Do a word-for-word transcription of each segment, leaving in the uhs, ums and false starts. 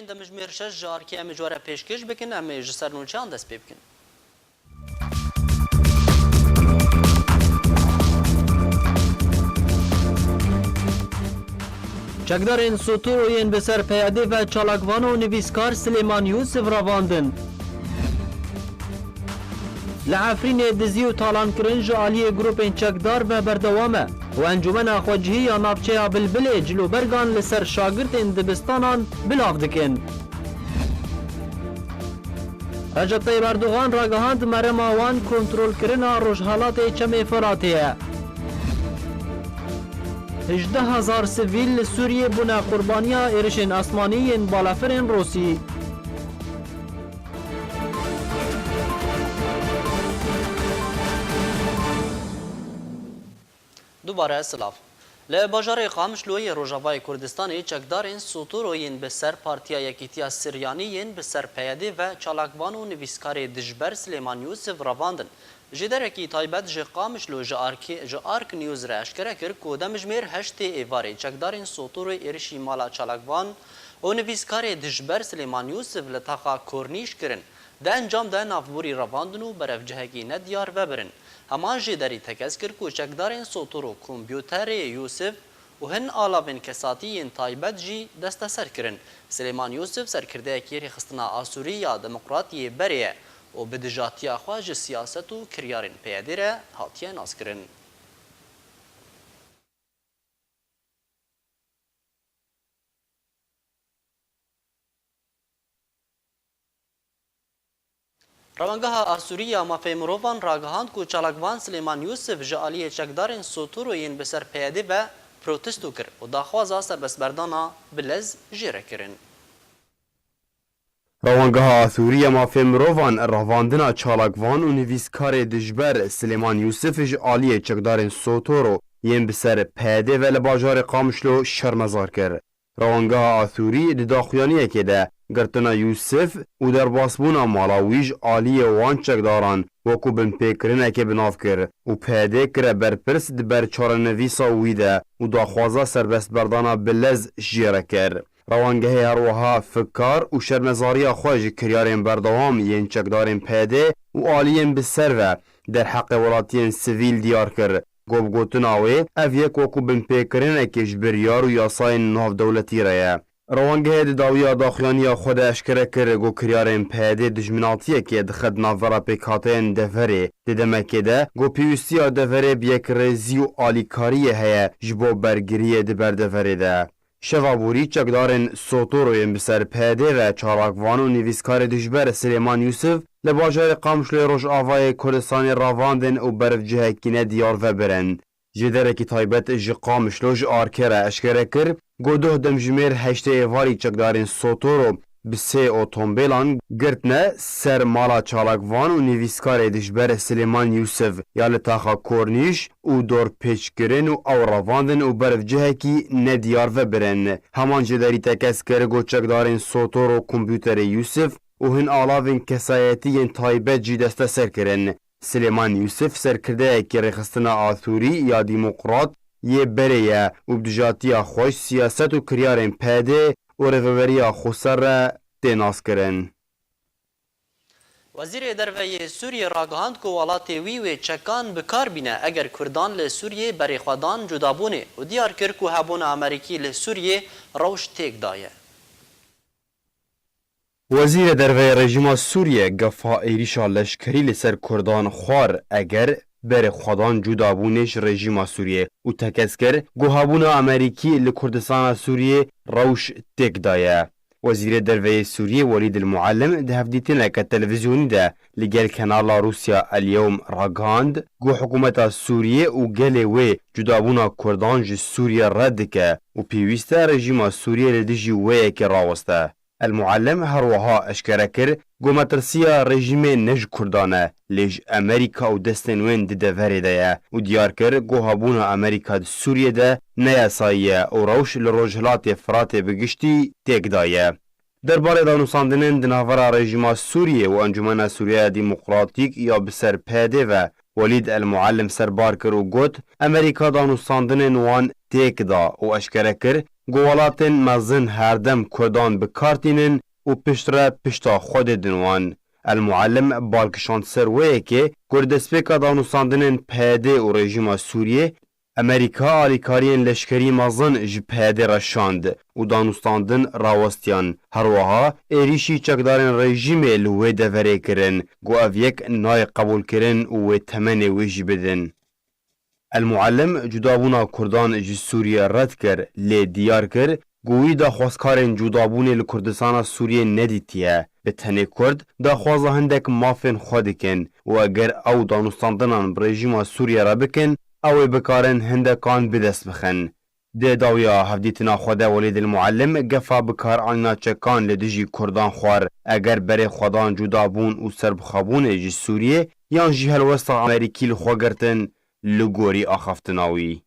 Demjimêr şeş ji arkê em ê ji we re pêşkêş bikin, em ê ji ser nûçeyan dest pê bikin. Çekdarên Sotoro yên bi ser P Y D ve çalakvan û nivîskar Silêman Yûsif revandin. Li Efrînê dizî û talankirin ji aliyê grûpên çekdar ve berdewam e û Encûmena Xwecihî ya Navçeya Bilbilê cilûbergan li ser şagirtên dibistanan bilav dikin. Recep Tayyip Erdogan ragihand, merema wan kontrolkirina rojhelatê Çemê Firatê ye. Hejdeh hezar sivîl li Sûriyê bûne qurbaniya êrişên esmanî yên balafirên Rûsî. Dubare silav. Li bajarê Qamişlo yê Rojavayê Kurdistanê çekdarên Sotoro yên bi ser Partiya Yekîtiya Siryanî yên bi ser P Y D ve çalakvan û nivîskarê dijber Silêman Yûsif revandin. Jêderekî taybet ji Qamişlo ji Arkê, ji Ark News re eşkere kir ku demjimêr heştê êvarê çekdarên Sotoroyê êrişî mala çalakvan û nivîskarê dijber Silêman Yûsif li taxa Kornîş kirin. Di encam de navborî revandin û berevcihekî nediyar vebirin. Heman jêderî tekez kir ku çekdarên Sotoro kompûterê Yûsif û hin alavên kesatî yên taybet jî desteser kirin. Silêman Yûsif serkirdeyekî Rêxistina Asûrî ya Demokrat yê berê ye û bi dijatiya xwe ji siyaset û kiryarên P Y D re hatiye naskirin. Rewangeha Asûrî ya Mafê Mirovan ragihand ku çalakvan Silêman Yûsif ji aliyê çekdarên Sotoro yên bi ser P Y D ve protesto kir û daxwaza serbestberdana bi lez jê re kirin. Rewangeha Asûrî ya Mafê Mirovan revandina çalakvan û nivîskarê dijber Silêman Yûsif ji aliyê çekdarên Sotoro yên bi ser P Y D ve li bajarê Qamişlo şermezar kir. Rewangeha Asûrî di daxuyaniyekê de girtina Yûsif û derbasbûna mala wî ji aliyê wan çekdaran wekû binpêkirinekê bi nav kir û P Y D kire berpirs di ber çarenivîsa wî de û daxwaza serbestberdana bi lez jê re kir. Rewangehê her wiha fikar û şermezariya xwe ji kiryarên berdewam yên çekdarên P Y D û aliyên bi ser ve derheqê welatiyên sivîl diyar kir. Ku bi gotina wê, ev yek wekû binpêkirinekê ji biryar û yasayên navdewletî re ye. Rewangehê di dawiya daxuyaniya xwe de eşkere kir, ku kiryarên P Y D dijminatiyekê dixe di navbera pêkhateyên deverê, di demekê de ku pêwîstiya deverê bi yekrêzî û alîkariyê heye ji bo bergiriyê di ber deverê de. Şeva borî çekdarên Sotoroyên bi ser P Y D ve çalakvan û nivîskarê dijber Silêman Yûsif li bajarê Qamişloyê Rojavayê Kurdistanê ravandin û berevcihekî nediyar vebirin. Jêderekî taybet ji Qamişlo ji Arkê re eşkere kir, ku doh demjimêr heştê êvarî çekdarên Sotoro bi sê otombêlan girtine ser mala çalakvan û nivîskarê dijber Silêman Yûsif ya li taxa Kornîş û dorpêçkirin û ew revandin û berevcihekî nediyar vebirin. Heman jêderî tekez kir, ku çekdarên Sotoro kompûterê Yûsif û hin alavên kesayetî yên taybet jî desteser kirin. Silêman Yûsif, serkirdeyekî Rêxistina Asûrî ya Demokrat yê berê ye û bi dijatiya xwe ji siyaset û kiryarên P Y D û rêveberiya xweser re tê naskirin. Wezîrê Derve yê Sûriyê ragihand ku welatê wî wê çekan bi kar bîne eger Kurdan li Sûriyê berê xwe dan cudabûnê û diyar kir ku hebûna Amerîkî li Sûriyê rewş têk daye. Wezîrê Derve yê rejîma Sûriyê gefa êrîşa leşkerî li ser Kurdan xwar, eger berê xwedan cudabûnê ji rejîma Sûriyê û tekez kir, ku hebûna Amerîkî li Kurdistana Sûriyê rewş têk daye. Wezîrê Derve yê Sûriyê Welîd el Muallim di hevdîtineke televîzyonî de li gel kanala Rûsya El Yewm ragihand, ku hikûmeta Sûriyê û gelê wê cudabûna Kurdan ji Sûriyê red dike û pêwîst e rejîma Sûriyê li dijî wê yekê raweste. El Muallim her wiha eşkere kir, ku metirsiya rejîmê ne ji Kurdan e, lê ji Amerîka û destên wên di deverê de ye û diyar kir, ku hebûna Amerîka di Sûriyê de ne yasayî ye û rewş li Rojhilatê Firatê bi giştî têk daye. Derbarê danûstandinên di navbera rejîma Sûriyê û Encûmena Sûriyeya Demokratîk ya bi ser P Y D ve, Welîd El Muallim serbar kir û got, Amerîka danûstandinên wan têk da û eşkere kir, ku welatên mezin herdem Kurdan bi kar tînin û piştre pişta xwe didin wan. El Muallim bal kişand ser wê yekê ku li destpêka danûstandinên P Y D û rejîma Sûriyê, Amerîka alîkariyên leşkerî mezin ji P Y D re şand û danûstandin rawestiyan. Her wiha êrîşî çekdarên rejîmê li wê deverê kirin ku ev yek nayê qebûlkirin û wê temenê wê jî bidin. El Muallim cudabûna Kurdan ji Sûriyê red kir, lê diyar kir ku wî daxwazkarên cudabûnê li Kurdistana Sûriyê nedîtiye. Bi tenê Kurd daxwaza hindek mafên xwe dikin û eger ew danûstandinan bi rejîma Sûriyê re bikin, ew ê bikarin hindekan bi dest bixin. Di dawiya hevdîtina xwe de Welîd El Muallim gefa bikaranîna çekan li dijî Kurdan xwar, eger berê xwedan cudabûn û serbixwebûnê ji Sûriyê yan jî helwesta Amerîkî li xwe girtin, li gorî axaftina wî.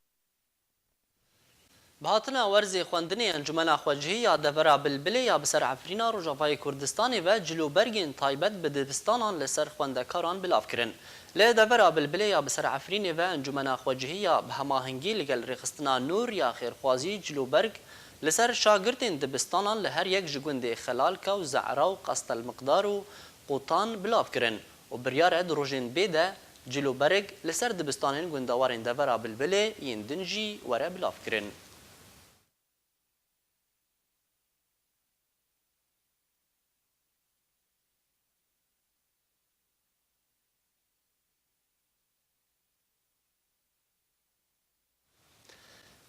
Bi hatina werzê xwendinê Encûmena Xwecihî ya Devera Bilbilê ya bi ser Efrîna Rojavayê Kurdistanê ve cilûbergên taybet bi dibistanan li ser xwendekaran bilav kirin. Li Devera Bilbilê ya bi ser Efrînê ve Encûmena Xwecihî ya bi hemahengî li gel Rêxistina Nûr ya Xêrxwazî cilûberg li ser şagirtên dibistanan li her yek ji gundê Xelalka û Zehra û Qestelmiqdar û Qotan bilav kirin û biryar e di rojên bê de cilûberg li ser dibistanên gundewarên Devera Bilbilê yên din jî were bilavkirin.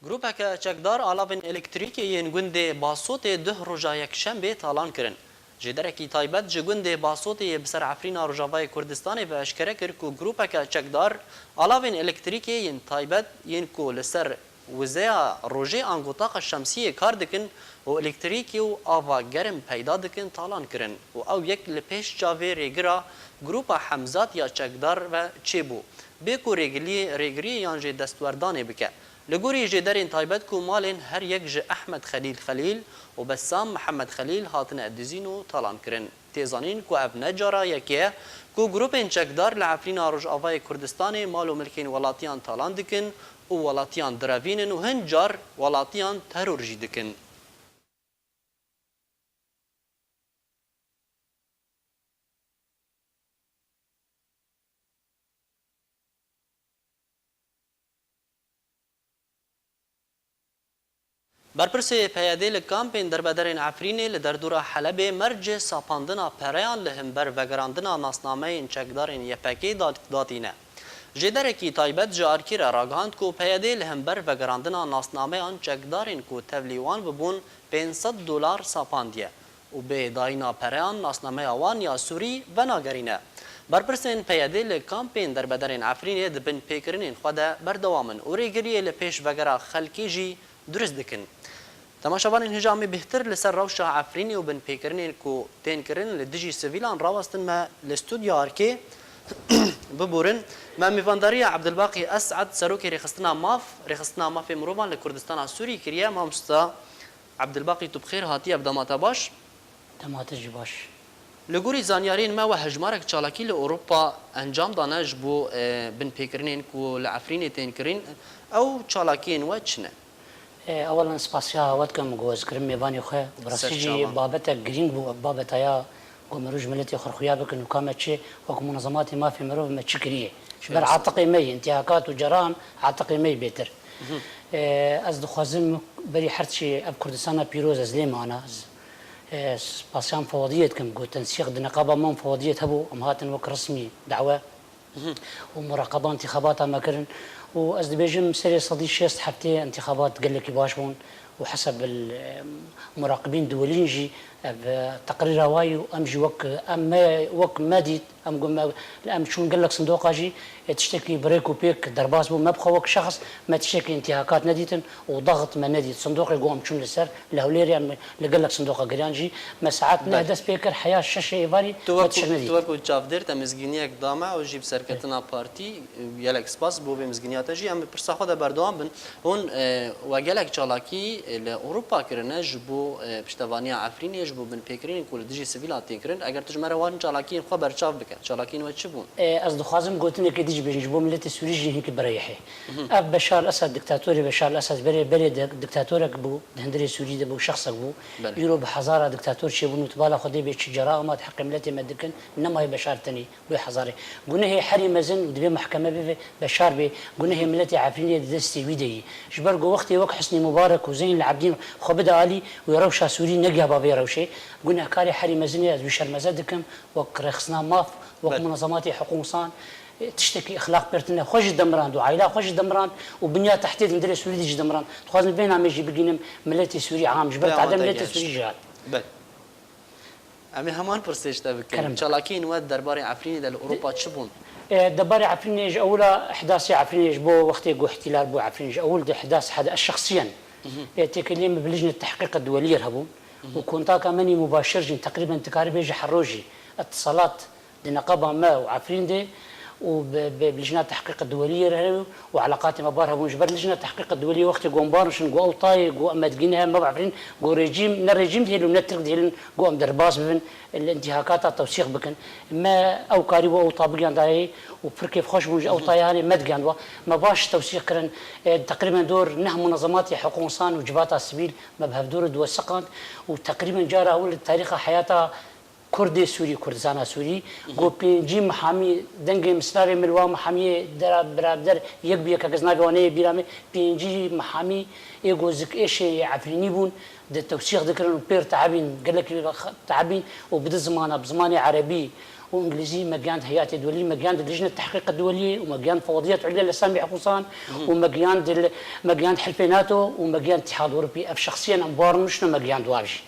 Grûpeke çekdar alavên elektrîkê yên gundê Basotê duh roja yekşembê talan kirin. Jêderekî taybet ji gundê Basotê yê bi ser Efrîna Rojavayê Kurdistanê ve eşkere kir ku grûpeke çekdar alavên elektrîkê yên taybet yên ku li ser wizeya rojê ango taqa şemsiyê kar dikin û elektrîkê û ava germ peyda dikin talan kirin û ew yek li pêş çavê rêgira grûpa Hemzat ya çekdar ve çêbû, bê ku rêgiliyê, rêgiriyê yan jî destwerdanê bike. Li gorî jêderên taybet ku malên her yek ji Ehmed Xelîl Xelîl û Bessam Mihemed Xelîl hatine dizîn û talan kirin. Tê zanîn ku ev ne cara yekê ye ku grûpên çekdar li Efrîna Rojavayê Kurdistanê mal û milkên welatiyan talan dikin û welatiyan direvînin û hin car welatiyan teror jî dikin. Berpirsê P Y D li kampên derbederên Efrînê li derdora Helebê mercê sapandina pereyan li hember vegerandina nasnameyên çekdarên Y P G da-, datîne. Jêderekî taybet ji Arkî re ragihand ku P Y D li hember vegerandina nasnameyan çekdarên ku tevlî wan bibûn pênc sed dolar sapandiye û bê dayîna pereyan nasnameya wan ya Sûrî venagerîne. Berpirsên P Y D li kampên derbederên Efrînê di binpêkirinên xwe de berdewam in û rêgiriyê li pêş vegera xelkê jî durist dikin. Temaşevanên hêja em ê bêhtir li ser rewşa Efrînê û binpêkirinên ku tên kirin li dijî sivîlan rawestin me li studya Arkê biborin. Me mêvandariya Ebdulbaqî Es'ed, serokê Rêxistina Maf, Rêxistina Mafê Mirovan li Kurdistana Sûrî kiriye. Mamosta Ebdulbaqî, tu bi xêr hatî, ev dema te baş? Dema te jî baş. Li gorî zanyariyên me, we hejmarek çalakî li Ewropa encam dane ji bo, e, binpêkirinên ku li Efrînê tên kirin. Ew çalakiyên we çi ne? E, ewelan spasiya we dikim ku ez kirim mêvanê xwe. Bi rastî jî babetek girîng bû. Ev babeta ya ku mirov ji miletê xwe xuya bikin û ka me çi wek munezematê mafê mirov me çi kiriye. Ji ber atiqê me yê, întihakat û ceran atiqê me yê bêtir. E, ez dixwazim berî her tiştî ev Kurdistana pîroz ez lê me ana. Ez, e, spasiyan Fewediyê dikim ku tensîq di neqaba me û Fewediyê hebû, em hatin wek resmî dawe û muraqeba întîxabata me kirin û ez dibêjim serê sedî şêst heftê întîxabat gelekî baş bûn û heseb bil, e, muraqibîn duwelîn jî ev, e, teqrîra wa yî û em jî wek, em me, wek me dît, em got me, em çûn gelek sindoqa jî, e, tiştekî bi rêk û pêk derbas bû. Me bi xwe wek şexs me tiştekî întîhakat nedîtin û daxit me nedît. Sindoqê ku em çûn li ser, li Hewlêrê em li gelek sindoqa geriyan jî me saet neh dest pê kir, heya şeşê êvarî me tiştek nedît. Tu wekû çavdêr te mizgîniyek da me, ew jî bi serketina partî, gelek spas bo vê mizgîniya Te jî em bi pirsa xwe de berdewam bin. Hûn, e, we gelek çalakî, e, li Ewropa kirine ji bo, e, piştevaniya Efrînê, ji bo binpêkirinên ku li dijî sivîlan tên kirin. Eger tu ji me re wan çalakiyên xwe berçav bike, çalakiyên we çi bûn? E, ez dixwazim gotinekê dî jî bêjim, ji bo miletê Sûrî jî hinkî birayî heye. Ev Beşar Esed, diktatorê Beşar Esed, berê, berê de diktatorek bû, di hundirê Sûrî de bû, şexsek bû. Belê. Îro bi hezara diktator çêbûn û tu bala Xwedê bê çi ceraima di heqê miletê me dikin, nemaye Beşar tenê. Wê hezarê. Gunehê herî mezin û divê mehkeme bibe, Beşar bê, gunehê miletê Efrînê di destê wî de yî. Ji ber ku wextê wek Husnî Mubarek û Zeyn el Abdîn xwe bide alî, wê rewşa Sûrî negiha ba vê rewşê. Gunehkarê herî mezin ê, ez wî şermeze dikim, wek rêxistina maf, wek Belê. munezematê hiqûq însan, tiştekî exlaq pêr tune. Xwe jî demirand û aîla xwe jî demirand û binya tehtê di hundirê Sûrî de jî demirand. Dixwazim vê namê jî bigînim miletê Sûrî am. Ji ber Peyama tade te miletê gelişt. Sûrî jî hat. Belê. Em ê heman pirsê ji te bikin. Kerem. Çalakiyên we derbarê Efrînê de li Ewropa çi bûn? E, derbarê Efrînê ji ewila ihdasê Efrînê ji bo wextê ku îhtîlal bû Efrîn ji ewil de ihdas hede ez şexsiyen. E, têkiliyê min bi lijnê tehqîq duwelî re hebûn. Û kontaka min î mubaşir jî teqrîben tu karî bêjî her rojî îtisalat di neqeba me û Efrîn de û bi, bi, bi lijna tehqîq duwelî re û eleqatê me bar hebûn. Ji ber lijna tehqîq duwelî wextê ku em bar şin, ku ew tayê ku em me digihîne hev me bi Efrîn, ku rejîm, ne rejîm dihêlin û ne Tirk dihêlin ku em derbas bibin, li întîhakata tewsîq bikin. Me ew karî bo ew ta bigihanda heyî û pir kêfxweş bûn ji ew tayê hanê me digihand wa. Me baş tewsîq kirin, e, teqrîben dor neh munezematê hiqûq însan û civata sivîl me bi hevdor diwesiqand û teqrîben cara ewil li tarîxa heyata Kurdê Sûrî, Kurdistana Sûrî, ku pêncî mihamî dengê mislavê min wa mihamiyê dera birader yek bi yek, kes navê wan neyê bîra me, pêncî mihamî ê ku zik êşê yê Efrînî bûn, di tewsîq dikirin û pêr teebîn, gelekî teebîn û bi di zimana, bi zimanê erebî û îngilîzî me gihand heyatê duwelî, me gihand lijne tehqîq duwelî û me gihand fewdiyet ulya li Semî Husan û me gihand, me gihand Hilfê NATO û me gihand Îtîhad Ewropî. Ev şexsiyen em bar nişne me gihand wa jî.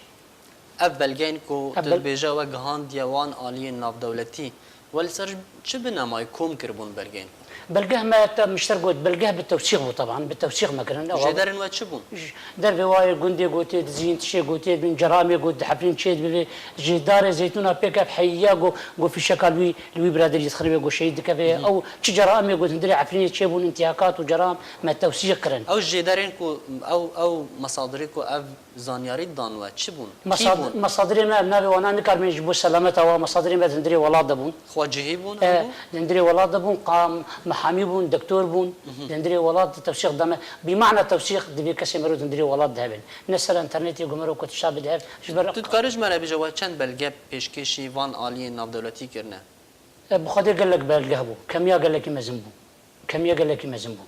Ev belgeyên ku Ev tu bel- dibêje we gihandiye wan aliyên navdewletî, we li ser çi binemayî kom kiribûn belgeyên xwe? Belgeh me te mişter got, belgeh bi tewsîq bû teban, bi tewsîq me kirin. Ew Jêderên we çi bûn? J-, dervê wayê gundê gotê dizîn, tişê gotê bin, ceramê got di Efrîn çê dibibe, ji darê zeytûna pêk ev heyiya go, go fîşeka li wî, li wî biraderî dixiribê, go şehîd dikeve. Ew çi ceramê got hundirê Efrînê çêbûn, întîhakat û ceram me tewsîq kirin. Ew jêderên ku ew, ew mesadirê ku ev Zanyarî dan we çi bûn? Kî Mesad-, bûn? Mesadirê me, em navê wana nikaribin ji bo selameta wa, mesadirê me di hundirê welat de bûn. Xwecihî bûn E, ew? Di hundirê welat de bûn, qam, mehamî bûn, doktor bûn, di hundirê welat de tewsîq de me. Bîmana tewsîq divê kesê mero di hundirê welat de hebin. Ne ser înternetê ku mero ku tişta bide hev, ji ber Tu dikarî ji me re bêje we çend belge pêşkêşî van aliyên navdewletî kirine? E, bi Xwedê gelek belgeh bû. Kemiya gelekî mezin bû. Kemiya gelekî mezin bû.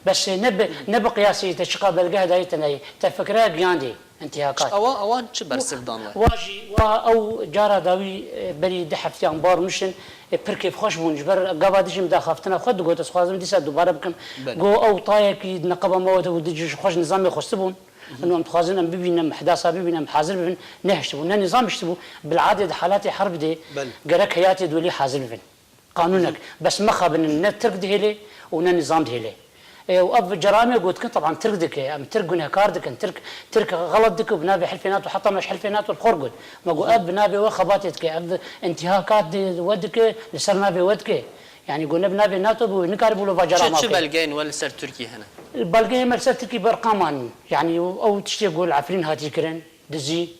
Bes, e, ne bi, ne bi qiyasê te çiqa belgeh dayê te neyê. Te fikre giyandê, intîhakat. Awa, awan çi bersiv dan we? Wa jî, wa ew cara dawî, e, berî du hefteyan bar niştin, e, pir kêfxweş bûn. Ji ber gava dijî min daxaftina xwe digot, ez xwazim dîsa dubare bikim. Belê. Go ew tayekî di neqeba me de û dijî ji xwe ji nizamê xwestibûn. Ino em dixwazin em bibînin, em ihdasa bibînin, em hazir bibin, nehiştibû, ne nizam hiştibû, bil'adê di halatê herb de Belê. gerek heyatê dwelî hazir bibin. Qanûnek. Bes mexabinin, ne Tirk dihêlê û ne nizam dihêlê. E, û ev ceramê gotikin, teban Tirk dike, em Tirk gunehkar dikin, Tirk, Tirk xelet dike û bi navê Hilfê NATO, heta me ji Hilfê NATO li xwe re got. Me got, ev bi navê we xebatê dike, ev intîhakat di-, we dike, li ser navê we dike. Yanî ku ne bi navê NATO bû, nikaribû li va Çi, cara çi mafê. belgeyên we li ser Tirkî hene? Belgeyê me li ser Tirkî berqaman, yanî ew tiştê ku li Efrîn hatî kirin, dizî,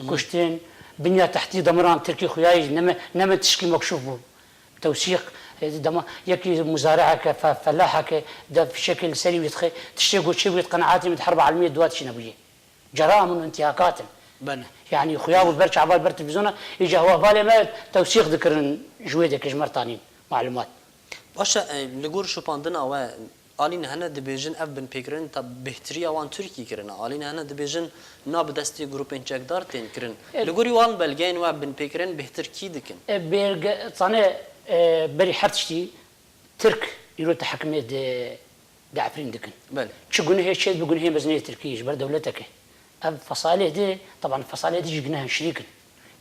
kuştin, binya tehtî demiran Tirkî xuyayî ne me, ne me tişkî mekşûf bû. Tewsîq, e, dema yekî muzariheke, fe-, felaheke, de fişekê li serî wî dixe, tiştê ku çê wî di qenaatê min di herba elmiyê dua tişî nebûye. Cera min intîhakat in. Belê. Yanî xuya bû ber çaval ber televîzyona, îca hevalê me tewsîq dikirin ji wê deke ji me re tanîn malumat. Baş e, e, li gor şopandina we, alîn hene dibêjin ev binpêkirin ta bêhtiriya wan Tirkî kirine. Alîn hene dibêjin na bi destê grûpên çekdar tên kirin. E, Li gorî wan belgeyên we binpêkirin bêhtir kî dikin? E, belge, zane, e, berî her tiştî Tirk îro dihekime di, di Efrîn dikin. Belê. Çi gunehê çê bi gunehê mezinê Tirkî ji ber dewletek e. Ev fesalê di, teban fesalê di jî gunehên şirîk in.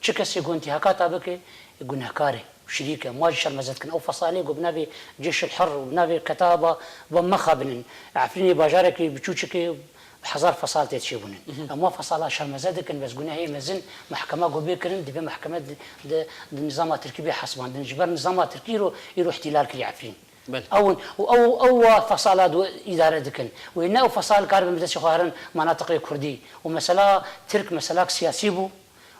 Çi kesê ku intîhakata bike, gunehkar e, şirîk e. Em wa jî şermeze dikin. Ew fesalê ku bi navê Cêşil Hir û bi navê Ketaba ve mexabinin. Efrînê bajarekî biçûçik e, bi hezar fesal tê çêbûnin. Em wa fesala şermeze dikin, bes gunehê mezin mehkema ku bê kirin, divê mehkeme di, di, di nizama Tirkî bê hesibandin. Ji ber nizama Tirkî îro, îro îhtîlal kiriye Efrîn. Belê. Ew in, û ew, ew wa fesala du-, îdare dikin. Wê ne ew fesal karibin bi destê xwe herin menatiqê Kurdî. Û mesela Tirk meselak siyasî bû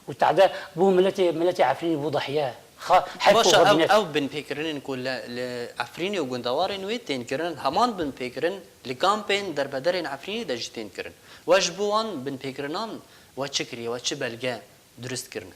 û tade bû miletê, miletê Efrînî bû dahiye. Xa-, heyf û Baş e, ev, xebînet. Ew binpêkirinên ku li, li Efrînê û gundewarên wê tên kirin, heman binpêkirin li kampên derbederên Efrînê de jî tên kirin. We ji bo wan binpêkirinan we çi kiriye, we çi belge durust kirine?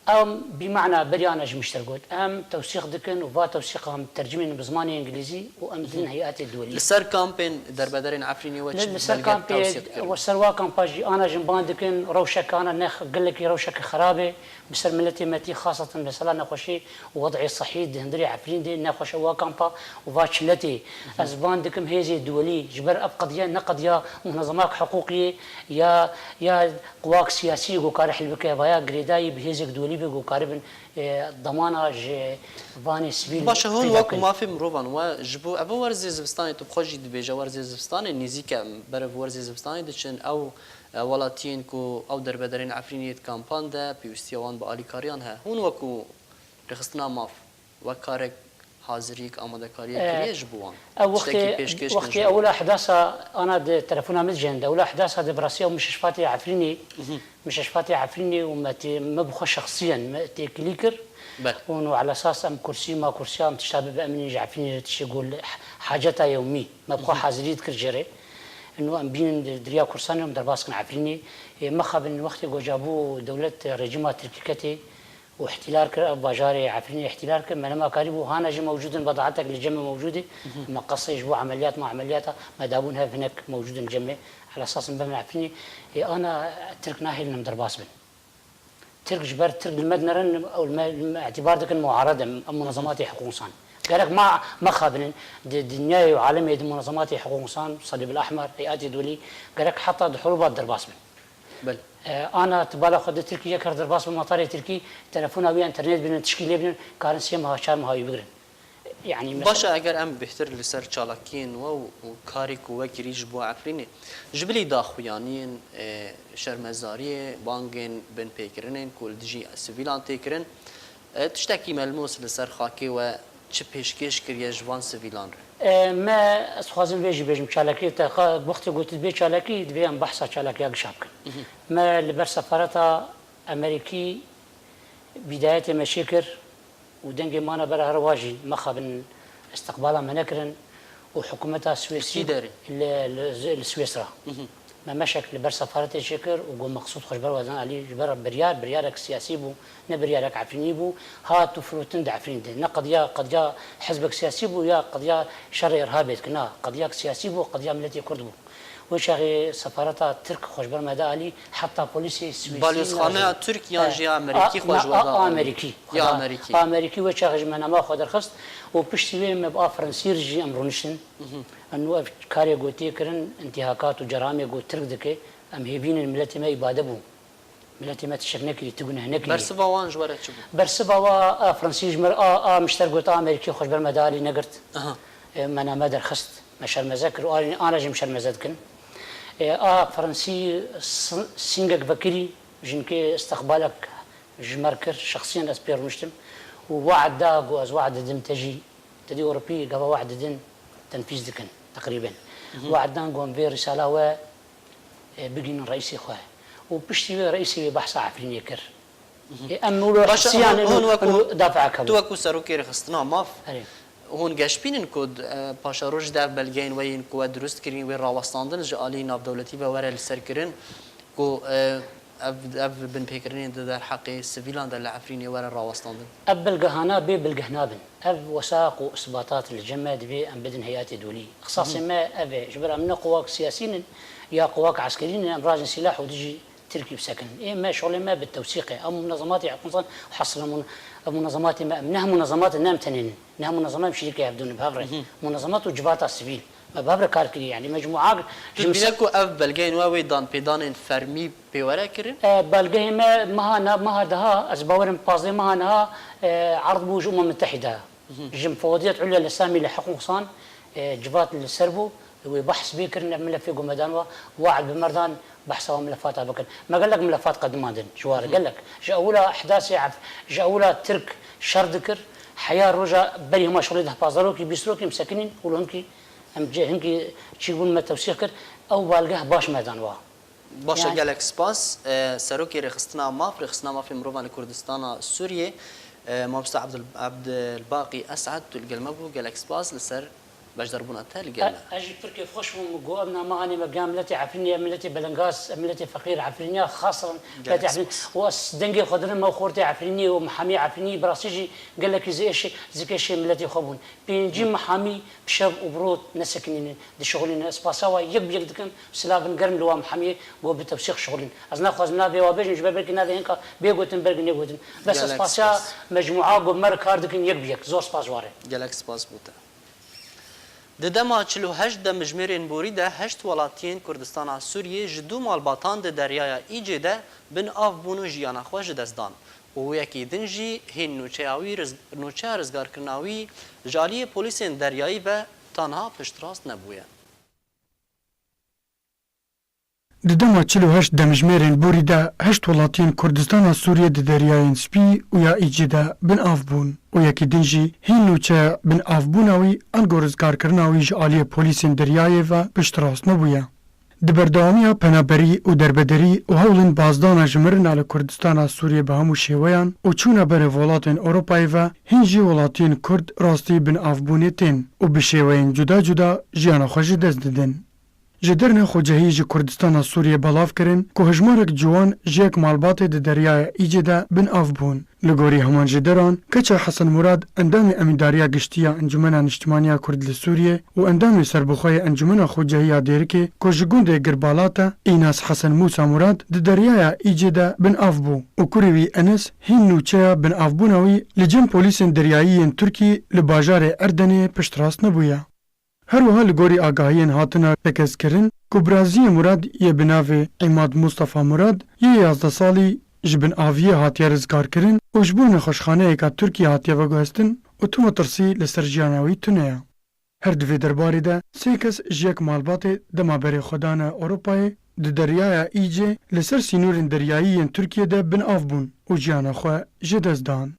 Em bîmana beriya ne ji mişter got. Em tewsîq dikin û va tewsîqa em tercimên bi zimanê îngilîzî û em didin heyetê duwelî. Li ser kampên derbederên Efrînê we çi belge tewsîq kirin? Li ser kampê, we ser wa kampa jî ana jin ban dikin, rewşeke ana ne gelekî rewşeke xerab e. Bi ser miletê me tî xaseten mesela nexweşî û wed'ê sehî di hundirê Efrîn de nexweş e wa kampa û va çiletê. Ez ban dikim hêzê duwelî ji ber ev qediye ne qediya munezemak hiqûqî ye ya, ya Quwak siyasî ku kare hil bike, vaya girêdayî bi hêzek duwelî be ku karibin, e, demana ji vanê sivîl Baş e, hûn peyda wek bikin. Mafê mirovan we ji bo ev werzê zivistanê tu bi xwe jî dibêje werzê zivistanê nîzîk e, berev werzê zivistanê diçin, ew, e, welatiyên ku ew derbederên Efrînê di kampan de pêwîstiya wan bi alîkariyan heye. Hûn wekû rêxistina maf, wek karek hazirîk, amadekariyek kiriye ji bo wan? Ew wextê, Tiştekî pêşkêş kin wextê ji bo wan? Ewla Ehdasa ana di telefona min dijî hende. Ewla Ehdasa di bi rastî ew mişeşfatê Efrînê, mişeşfatê Efrînê û me tê, me bi xwe şexsiyen me têkilî kir. Bel. Û no ala esas em kursî, ma kursiya em tişta bibe em ên ji Efrînê re tiştê got li haceta yewmî. Me bi xwe hazirî dikir jê re. Ino em bînin di, di riya kursanê em derbas kin Efrînê. Ê, mexabin wextê goca bû dewlet rejîma Tirkî ketê. û îhtîlal kir, ev bajarê Efrînê îhtîlal kir, me nema karîbû, hana jî mewcûd in, bedaatek li cem me mewcûd e. Me qesey ji bo emeliyat, ma emeliyata me dabûn hev hinek mewcûd in cem me. Ala esas em bevin Efrînê, ê ana Tirk nahêlin em derbas bin. Tirk ji ber Tirk li me dinerin, ew li me, li me îtîbar dikin muared in, em munezematê hiqûq însan. Gerek ma, mexabinin, di dinyayê û alemê di munezematê hiqûq însan, Salîb el Ehmer, Heyatê Dulî, gerek heta di hurubat derbas bin. Belê. E, ana tu bala xwe di Tirkî yek her derbas bi matarê Tirkî, telefona wî, înternet bînin, tişkî lê bînin, karin sê meha, çar meha wî bigirin. Yani mesela Baş e, eger em bêhtir li ser çalakiyên we û, û karê ku we kirî ji bo Efrînê, ji bilî daxuyaniyên, e, şermezariyê, bangên binpêkirinên ku li dijî sivîlan tê kirin, e, tiştekî melmûs li ser xakê we çi pêşkêş kiriye ji van sivîlan re? E, me, ez dixwazim vê jî bêjim, çalakiyê te, xa-, wextê ku tu dibê çalakî, divê em behsa çalakiya gişa bikin. Me li ber sefareta Amerîkî bîdayetê me çêkir û dengê me ana bera her wa jî mexabin istiqbala me nekirin û hikûmeta Swêsî Kî derê? li, li, li Swêsra. Me meşek li ber sefaretê çêkir û got Meqsûd xwe ji ber we dan alî, ji ber biryar, biryarek siyasî bû, ne biryarek Efrînî bû, hat û firotin di Efrîn de. Ne qediya, qediya hizbek siyasî bû ya qediya şerê îrhabê dikin. Na, qediyek siyasî bû, qediya miletê Kurd bû. Wê çaxê sefareta Tirk xwe ji ber me da alî, heta polîsê Swêsî Balyoxaneya Tirk yan jî ya Amerîkî xwe ji we da alî? Amerîkî. Ya Amerîkî. Amerîkî wê çaxê ji me nama xwe derxist û piştî wê me bi a Fransî re jî em rûniştin. Û ev karê ku tê kirin, întîhakat û ceramê ku Tirk dike, em hêvînin miletê me îbade bû. Miletê me tiştek nekirî, tu guneh nekirî. Bersiva wan ji we re çi bû? Bersiva wa a Fransî ji me re a, a mişter got, a Amerîkî xwe ji ber me de alî negirt. Aha. E, me name derxist, me şermeze kir û alî, ana jî em şermeze dikin. E, a Fransî s-, sîngek vekirî, jinkê istiqbalek ji me re kir, şexsiyen ez pê rûniştim û we'd da, got, ez we'd didim te jî. Te dî Ewropî gava we'd didin, tenfîz dikin, teqrîben. We'd dan got em vê rîsala we, e, bigihînin reîsê xwe. Û piştî wê reîsê wê behsa Efrînê kir. E, em wilo Baş e, şexsiyan hûn, hûn wekû, hûn dafea tu kebûn. Wekû serokê rêxistina maf, Erê. Hûn geş bînin ku, e, paşeroj de ev belgeyên we yên ku we dirust kirîn, wê rawestandin ji alî navdewletî ve were li ser kirin, ku, e, ev, ev binpêkirinên di derheqê sivîlan de li Efrînê were rawestandin? Ev bilgehana bê bilgeh nabin. Ev wesaq û isbatat li cem me divê em bidin heyetê dûlî. Ixtisasê me ev e. Ji ber em ne quwak siyasî nin ya quwak eskerî nin, em rajin sîlah û dijî Tirkî bisekinin. Ê me şolê me bi tewsîq e. Em munezematê hiqûqî însan hesr e mun-, ev munezematê me, em neh munezemat in, ne em tenê nin. Neh munezemat em şirîkê hevdû ne bi hev re. Munezemat û civata sivîl. Me bi hev re kar kiriye, yanî mecmûak Tu ji dibîne ku ev belgeyên we wê danpêdanên fermî pê were kirin? E, belgehê me meha na-, meha daha, ez bawerim pazdeh meha niha, e, erd bû ji Umem Mitehîde. Ji Mufewediyet Ulya li Samî li Hiqûq Însan, e, civat li ser bû, wê behs bê kirin, ev milefê ku me dan wa, we'd bi me re dan, behsa wa milefata bikin. Me gelek milefat qedimandin ji wa re, gelek. Ji ewila ihdasê ef-, ji ewila Tirk şer dikir, Heya roja berî hema şixulê deh pazdeh rokî, bîst rokî em sekinîn û li hinkî em cê hinkî çîbûn me tewsîq kir. Ew balgeh baş me dan wa. Baş e, Yani gelek spas. E, Serokê Rêxistina Maf, Rêxistina Mafê Mirovan li Kurdistana Sûriyê, e, Mamoste Abdul, Abdulbaqî Esad, tu li gel me bû. Gelek spas li ser beşdarbûna te li gel me. Ez jî pir kêfxweş bûm ku ev nama anê me giha miletê Efrînê, ev miletê belengaz, ev miletê feqîr Efrîniya, xasan miletê Efrînê. Û ez dengê xwe didim ew xortê Efrînî û mihamiyê Efrînî, bi rastî jî gelekî zêşê, zikêşê miletê xwe bûn. Pêncî mihamî bi şev û bi rot nesekinîne, dişixulîne. Ez spasiya we yek bi yek dikim, silavên germ li wa mihamiyê ku bi tewsîq şixulîn. Ez naxwazim navê wa bêjim, ji ber belkî navê hinka bê gotin, belkî nêgotin. Bes ez spasiya mecmûa ku me re kar dikin yek bi yek. Zor spas ji wa re. Gelek spas bo te. Di dema çil û heşt demjimêrên borî de heşt welatiyên Kurdistana Sûriyê ji du malbatan di Deryaya Îcê de bin av bûn û jiyana xwe ji dest dan û yekî din jî hîn nûçeya wî riz-, nûçeya rizgarkirina wî ji aliyê polîsên deryayî ve tanha piştrast nebûye. Di dema çil û heşt demjimêrên borî de heşt welatiyên Kurdistana Sûriyê di Deryayên Spî û ya Îcê de bin av bûn û yekî din jî hîn nûçeya bin avbûna wî ango rizgarkirina wî ji aliyê polîsên deryayê ve piştrast nebûye. Di berdewamiya penaberî û derbederî û hewlên bazdana ji mirina li Kurdistana Sûriyê bi hemû şêweyan û çûna berê welatên Ewropayê ve hîn jî welatiyên Kurd rastî bin avbûnê tên û bi şêweyên cuda cuda jiyana xwe ji dest didin. Ji derine xwecehî ji Kurdistana Sûriyê belav kirin ku hejmarek ciwan ji yek malbatê di Deryaya Îcê de bin av bûn. Li gorî heman ji deran, keça Hesen Murad, endamê Emîndariya Giştî ya Encûmena Niştimanî ya Kurd li Sûriyê û endamê serbixwe yê Encûmena Xwecehî ya Dêrikê ku ji gundê Girbalat e, Înas Hesen Mûsa Murad di Deryaya Îcê de bin av bû û kurê wî Enes hîn nûçeya binavbûna wî li cem polîsên deryayî yên Tirkî li bajarê Erdenê piştrast nebûye. Her wiha li gorî agahiyên hatine tekezkirin ku biraziyê Murad yê bi navê Îmad Mustafa Murad yê yazdeh salî ji binaviyê hatiye rizgarkirin û ji bo nexweşxaneyeka Tirkiyê hatiye veguhestin û tu metirsî li ser jiyana wî tune ye. Her di vê derbarê de sê kes ji yek malbatê dema berê xwe dane Ewropayê di Deryaya Îcê li ser sînorên deryayî yên Tirkiyê de bin av bûn û jiyana xwe ji dest dan.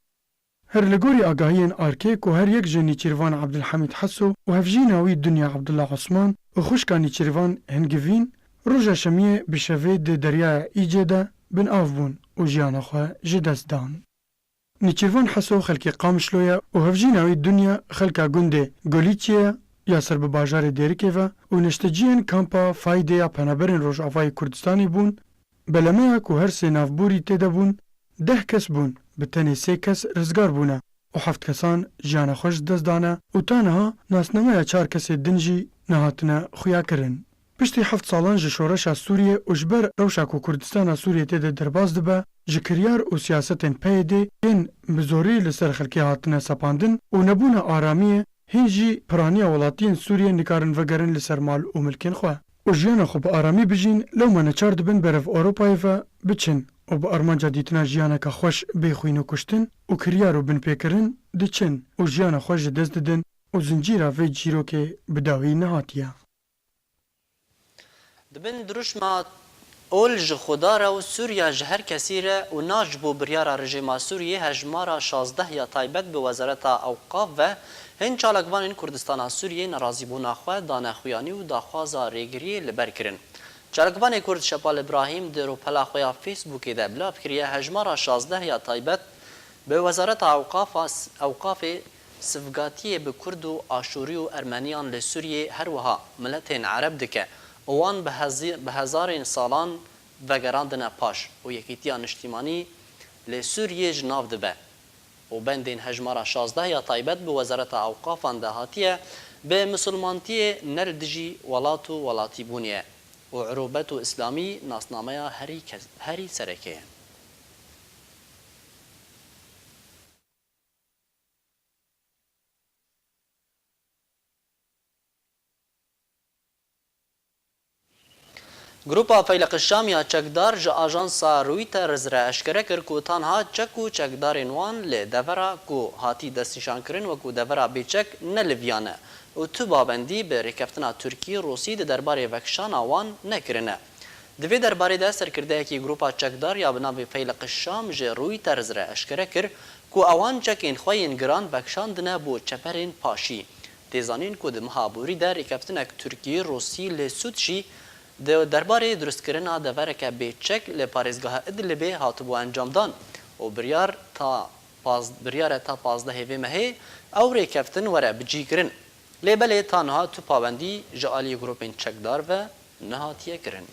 Her li gorî agahiyên arkê ku her yek ji Nîçîrvan Ebdulhemîd Heso û hevjîna wî Dinya Ebdullah Osman û xwişka Nîçîrvan Hingivîn roja Şemiyê bi şevê di Deryaya Îcê de bin av bûn û jiyana xwe ji dest dan. Nîçîrvan Heso xelkê Qamişlo ye û hevjîna wî Dinya xelka gundê Golîçiyê ye ya ser bi bajarê Dêrikê ve û neşteciyên kampa Faydê ya Penaberên Rojavayê Kurdistanê bûn. Belemeya ku her sê navborî tê de bûn, deh kes bûn, bi tenê sê kes rizgar bûne û heft kesan jiyana xwe ji dest dane û ta niha nasnameya çar kesê din jî nehatine xuyakirin. Piştî heft salan ji şoreşa Sûriyê û ji ber rewşa ku Kurdistana Sûriyê tê de derbas dibe, ji kiryar û siyasetên P Y D'ê yên bi zorî li ser xelkê hatine sepandin û nebûna aramiyê, hîn jî piraniya welatiyên Sûriyê nikarin vegerin li ser mal û milkên xwe û jiyana xwe bi aramî bijîn, lewma neçar dibin berev Ewropayê ve biçin û bi armanca dîtina jiyaneke xweş bê xwîn û kuştin û kiryar û binpêkirin diçin û jiyana xwe ji dest didin û zincîra vê çîrokê bi dawî nehatiye. Dibin dirûşma Ol ji Xwedar e û Sûriya ji her kesî re û na ji bo biryara rejîma Sûriyê hejmara şazdeh ya taybet bi Wezareta Ewqaf ve hin çalakvanên Kurdistana Sûriyê nerazîbûna xwe dane xuyanî û daxwaza rêgiriyê li ber kirin. Çalakvanê Kurd Şepal Îbrahîm di rûpela xwe ya Facebookê de belav kiriye hejmara şazdeh ya taybet bi Wezareta Ewqafa, Ewqafê sivgatiyê bi Kurd û Aşûrî û Ermeniyan li Sûriyê her wiha miletên Ereb dike û wan bi hezi-, bi hezarên salan vegerandine paş û yekîtiya niştîmanî li Sûriyê ji nav dibe û bendên hejmara şazdeh ya taybet bi Wezareta Ewqafan de hatiye bi misilmantiyê ne li dijî welat û welatîbûnê ye û urûbet û îslamî nasnameya herî kes-, herî sereke ye. Grupa Feyleq Şam ya çekdar ji ajansa Reuters re eşkere kir ku tanha çek û çekdarên wan li devera ku hatî destnîşankirin wekû devera bêçek ne li viyan e û tu babendî bi rêkeftina Tirkî-Rûsî di derbarê vekişana wan nekirine. Di vê derbarê de serkirdeyekî grupa çekdar ya bi navê Feyleq Şam ji Reuters re eşkere kir ku ewan çekên xwe yên giran vekişandine bo çeperên paşî. Tê zanîn ku di meha borî de rêkeftinek Tirkî-Rûsî li Sût jî di derbarê dirustkirina devereke bê çek li parêzgeha Idlibê hatibû encamdan û biryar ta paz-, biryar e ta pazdehê vê mehê ew rêkeftin were bicîkirin. Lê belê ta niha tu pawendî ji alî grûpên çekdar ve nehatiye kirin.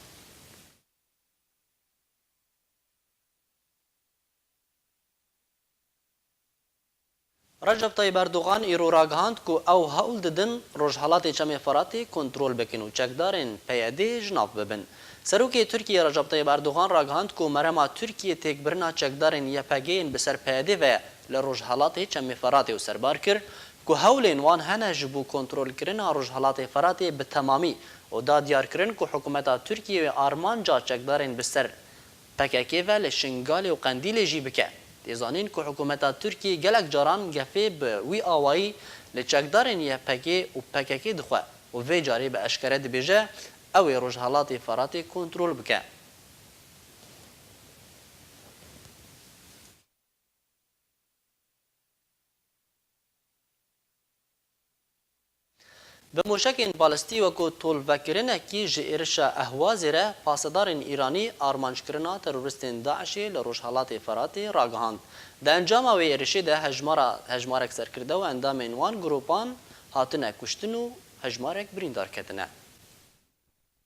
Recep Tayyip Erdogan îro ragihand ku ew hewl didin Rojhelatê Çemê Firatê kontrol bikin û çekdarên P Y D'ê ji nav bibin. Serokê Tirkiyê Recep Tayyip Erdogan ragihand ku merema Tirkiyê têkbirina çekdarên Y P G yên bi ser P Y D'ê ve ye li Rojhelatê Çemê Firatê û serbar kir ku hewlên wan hene ji bo kontrolkirina Rojhelatê Firatê bi temamî û da diyarkirin ku hikûmeta Tirkiyê wê armanca çekdarên bi ser P K K ve li Şingalê û Qendîlê jî bike. Tê zanîn ku hikûmeta Tirkiyê gelek caran gefê bi wî awayî li çekdarên Y P G û P K K dixwe û vê carê bi eşkere dibêje ew ê Rojhelatê Firatê kontrol bike. Bi mûşekên balistî wekû tolvekirinekî ji êrişa Ehwazê re pasedarên Îranî armancekirina teroristên DAIŞê li Rojhelatê Firatê ragihand. Di encama wê êrişê de hejmara, hejmarek serkirde û endamên wan grûpan hatine kuştin û hejmarek birîndar ketine.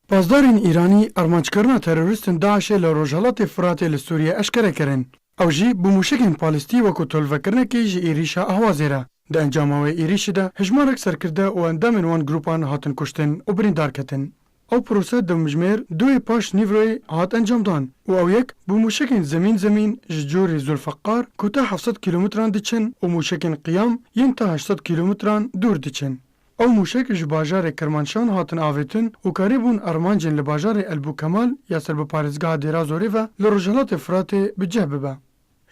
Pasdarên Îranî armanckirina teroristên DAIŞê li Rojhelatê Firatê li Sûriyê eşkere kirin. Ew jî bi mûşekên palistî wekû tolvekirinekê ji êrîşa Ehwazê re. Di encama wê êrîşî de hejmarek serkirde û endamên wan grûpan hatin kuştin û birîndar ketin. Ew prose demjimêr duê paş nîvroyê hat encamdan û ew yek bi mûşekên zemîn zemîn ji corê Zulfiqar ku ta heft sed kîlometran diçin û mûşekên Qiyam yên ta heşt sed kîlometran dûr diçin. Ew mûşek ji bajarê Kermanşan hatin avêtin û karîbûn armancên li bajarê Elbûkemal ya ser bi parêzgeha Dêra Zorê ve li Rojhilatê Firatê bi cih bibe.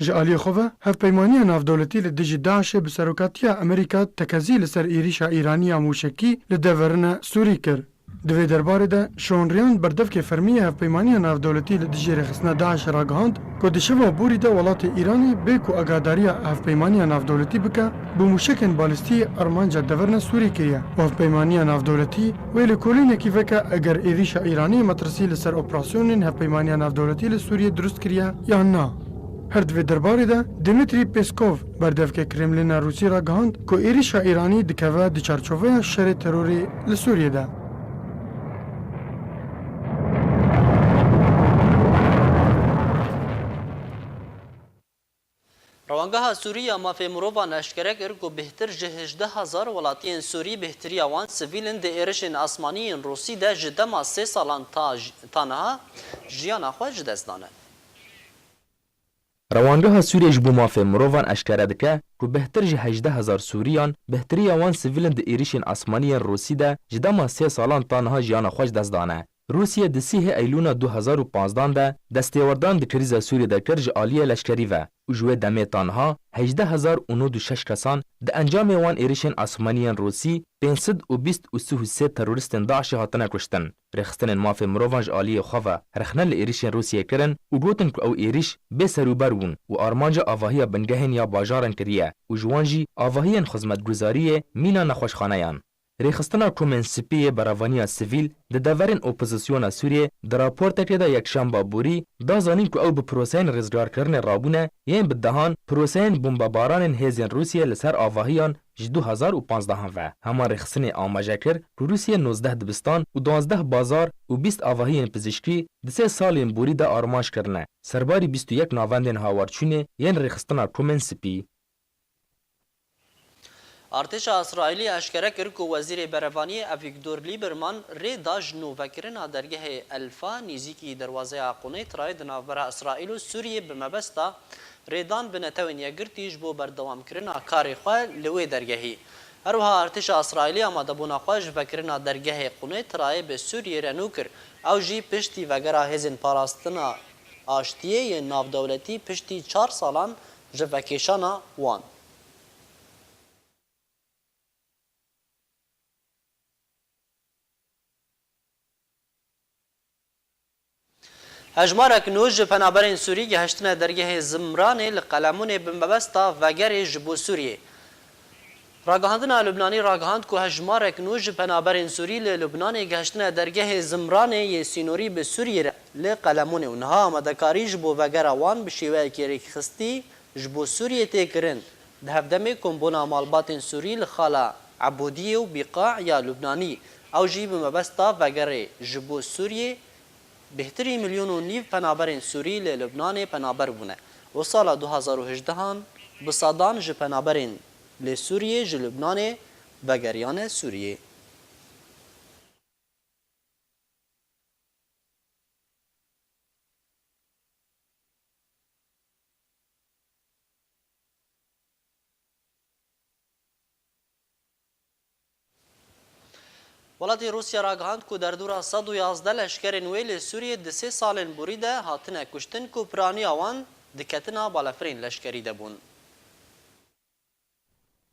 Ji aliyê xwe ve, Hevpeymaniya Navdewletî li dijî DAIŞê bi serokatiya Amerîka tekezî li ser êrîşa Îranî ya mûşekî li deverine Sûrî kir. Di vê derbarê de, şiwanriyan berdevkê fermî yê Hevpeymaniya Navdewletî li dijî rêxistina DAIŞê ragihand ku di şeva borî de welatê Îranê bê ku agahdariya Hevpeymaniya Navdewletî bike, bi mûşekên balîstî armanca deverine Sûrî kiriye û Hevpeymaniya Navdewletî wê lêkolînekî veke eger êrîşa Îranê metirsî li ser operasyonên Hevpeymaniya Navdewletî li Sûriyê dirust kiriye yan na. Her di vê derbarê de Dmitry Peskov, berdevkê Kremlîna Rûsî ragihand ku êrîşa Îranî dikeve di çarçoveya şerê terorê li Sûriyê de. Rewangeha Sûrî ya Mafê Mirovan eşkere kir ku bêhtir ji hejdeh hezar welatiyên Sûrî bêhtiriya wan sivîl in di êrişên asmanî yên Rûsî de ji dema sê salan ta j-, ta niha jiyana xwe ji dest dane. Rewangeha Sûriyê ji bo Mafê Mirovan eşkere dike ku bêhtir ji hejdeh hezar Sûriyan bêhtiriya wan sivîl in di êrişên asmanî yên Rûsî de ji dema sê salan ta niha jiyana xwe ji dest dane. Rûsiyê di sîhê Eylûna du hezar û panzdan de destêwerdan di krîza Sûriyê de kir ji aliyê leşkerî ve û ji wê demê ta niha hejdeh hezar û nod û şeş kesan di encamê wan êrişên asmanî yên Rûsî, pênc sed û bîst û sih û sê teroristên DAIŞê hatine kuştin. Rêxistinên mafê mirovan ji aliyê xwe ve rexne li êrişên Rûsiyê kirin û gotin ku ew êrîş bê serûber bûn û armanca avahiya bingehên ya bajaran kiriye û ji wan jî avahiyên xizmetguzariyê, mîna nexweşxaneyan. Rêxistina Komên Spî yê Berevaniya Sivîl di deverên opozisyona Sûriyê di raportekê de yekşemba borî da zanîn ku ew bi proseyên rizgarkirinê rabûne yên bi dehan proseyên bombebaranên hêzên Rûsiyê li ser avahiyan ji du hezar û panzdehan ve. Hema rêxistinê amaje kir ku Rûsiyê nozdeh dibistan û duwazdeh bazar û bîst avahiyên pizîşkî di sê salên borî de armanc kirine, serbarî bîst û yek navendên hawarçûnê yên Rêxistina Komên Spî. Artêşa Îsraîlî eşkere kir ku Wezîrê Berevaniyê Avîgdor Lîberman rê da ji nûvekirina dergehê Elfa nêzîkî derwazeya Qunetrayê di navbera Îsraîl û Sûriyê bi mebesta rêdan bi Netewên Yekgirtî ji bo berdewamkirina karê xwe li wê dergehî. Her wiha artêşa Îsraîlî amadebûna xwe ji vekirina dergehê Qunetrayê bi Sûriyê re nû kir. Ew jî piştî vegera Hêzên Parastina Aştiyê yên Navdewletî piştî çar salan ji vekêşana wan. Hejmarek nû ji penaberên Sûrî gihiştine dergehê Zimranê li Qelemunê bi mebesta vegerê ji bo Sûriyê. Ragihandina Lubnanî ragihand ku hejmarek nû ji penaberên Sûrî li Lubnanê gihiştine dergehê Zimranê yê sînorî bi Sûriyê re li Qelemunê û niha amadekarî ji bo vegera wan bi şêweyekî rêkxistî ji bo Sûriyê tê kirin. Di hevdemê kombûna malbatên Sûrî li Xala Ebûdiyê û Bîqa ya Lubnanî, ew jî bi mebesta vegerê ji bo Sûriyê, bêhtirî milyon û nîv penaberên Sûrî li Lubnanê penaber bûne û sala du hazar û hejdehan bi sedan ji penaberên li Sûriyê ji Lubnanê vegeriyane Sûriyê. Welatê Rûsya ragihand ku derdora sed û yazdeh leşkerên wê li Sûriyê di sê salên borî de hatine kuştin ku piraniya wan di ketina balafirên leşkerî de bûn.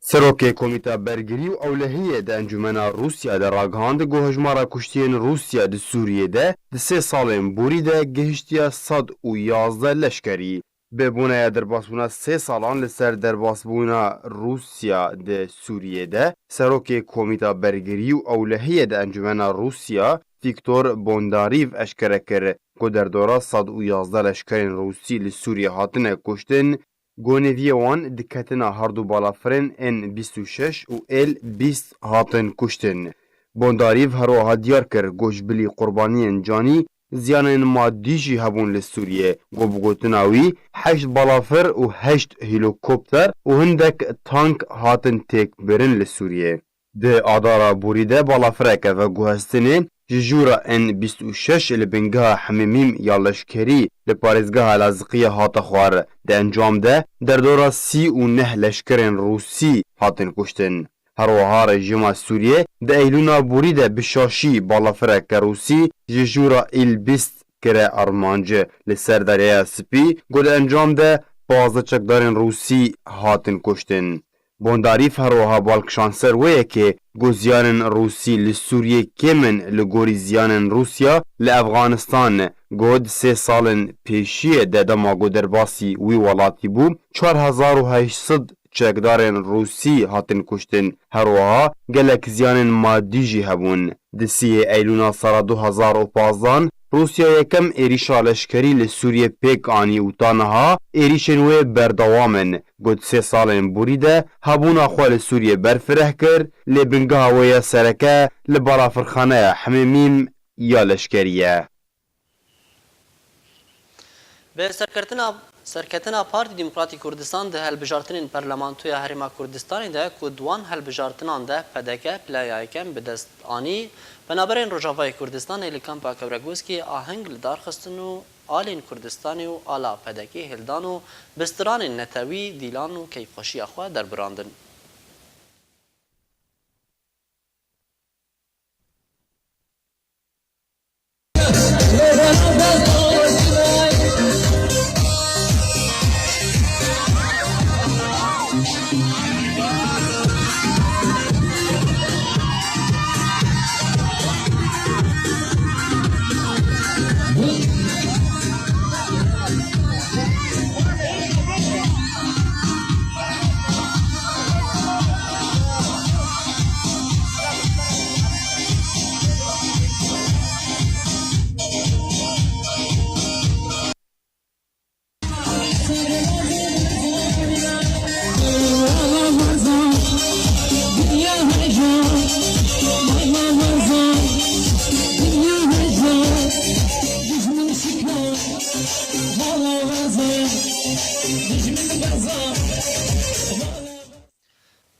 Serokê Komîta Bergirî û Ewlehiyê di Encûmena Rûsya de ragihand ku hejmara kuştiyên Rûsya di Sûriyê de di sê salên borî de gihiştiye sed û yazdeh leşkerî. Bi boneya derbasbûna sê salan li ser derbasbûna Rûsya di Sûriyê de, Serokê Komîta Bergirî û Ewlehiyê di Encûmena Rûsya, Vîktor Bondarîv eşkere kir ku derdora sed û yazdeh leşkerên Rûsî li Sûriyê hatine kuştin, goneviyê wan di ketina herdu balafirên N bîst û şeş û L bîst hatin kuştin. Bondarîv her wiha diyar kir ku ji bilî qurbaniyên canî, ziyanên madî jî hebûn li Sûriyê. Ku bi gotina wî, heşt balafir û heşt helîkopter û hindek tank hatin têkbirin li Sûriyê. Di adara borî de balafireke veguhestinê ji jûra N bîst û şeş li bingeha Hemêmîm ya leşkerî li parêzgeha Laziqiyê hate xwar. Di encam de derdora sî û neh leşkerên Rûsî hatin kuştin. Her wiha rejîma Sûriyê di Eylûna borî de bi şaşî balafireke Rûsî ji jûra Îl bîst kire armanc li ser Deryaya Spî, ku di encam de pazdeh çekdarên Rûsî hatin kuştin. Bondarîf her wiha bal kişand ser wê yekê ku ziyanên Rûsî li Sûriyê kêm in li gorî ziyanên Rûsya li Efxanistan, ku di sê salên pêşiyê de dema ku derbasî wî welatî bû, çar hezar û heşt sed çekdarên Rûsî hatin kuştin. Her wiha gelek ziyanên madî jî hebûn. Di siyê Eylûna sala du hezar û pazdan, Rûsya yekem êrîşa leşkerî li Sûriyê pêk anî û ta niha êrîşên wê berdewam in. Ku di sê salên borî de hebûna xwe li Sûriyê berfireh kir, lê bingeha wê ya sereke li balafirxaneya Hemêmîm ya leşkerî ye. Bi serketina, serketina Partî Demokratîk Kurdistan di hilbijartinên Parlamentoya Herêma Kurdistanê de ku di wan hilbijartinan de P D K playa yekem bi dest anî, penaberên Rojavayê Kurdistanê li kampa Kewregozkê aheng li dar xistin û alên Kurdistanê û ala P D Kê hildan û bi stiranên netewî dîlan û keyfxweşiya xwe derbirandin.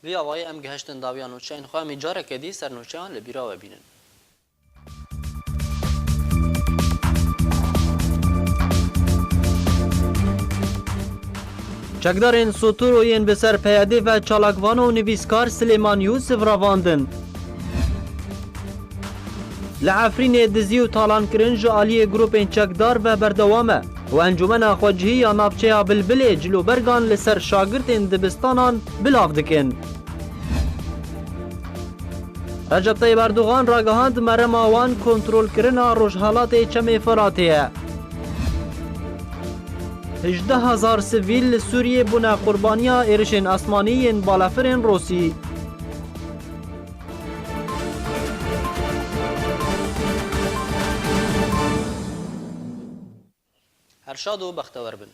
Vî awayî em gihiştin dawiya nûçeyên xwe, em ê careke dî ser nûçeyan li bîra we bînin. Çekdarên Sotoro yên bi ser P Y D'ê ve çalakvan û nivîskar Silêman Yûsif revandin. Li Efrînê dizî û talankirin ji aliyê grûpên çekdar ve berdewam e û Encûmena Xwecihî ya Navçeya Bilbilê cilobergan li ser şagirtên dibistanan bilav dikin. Recep Tayyip Erdogan ragihand merema wan kontrolkirina rojhelatê Çemê Firatê ye. Hejdeh hezar sivîl li Sûriyê bûne qurbaniya êrişên asmanî yên balafirên Rûsî. Her şad û bextewer bin.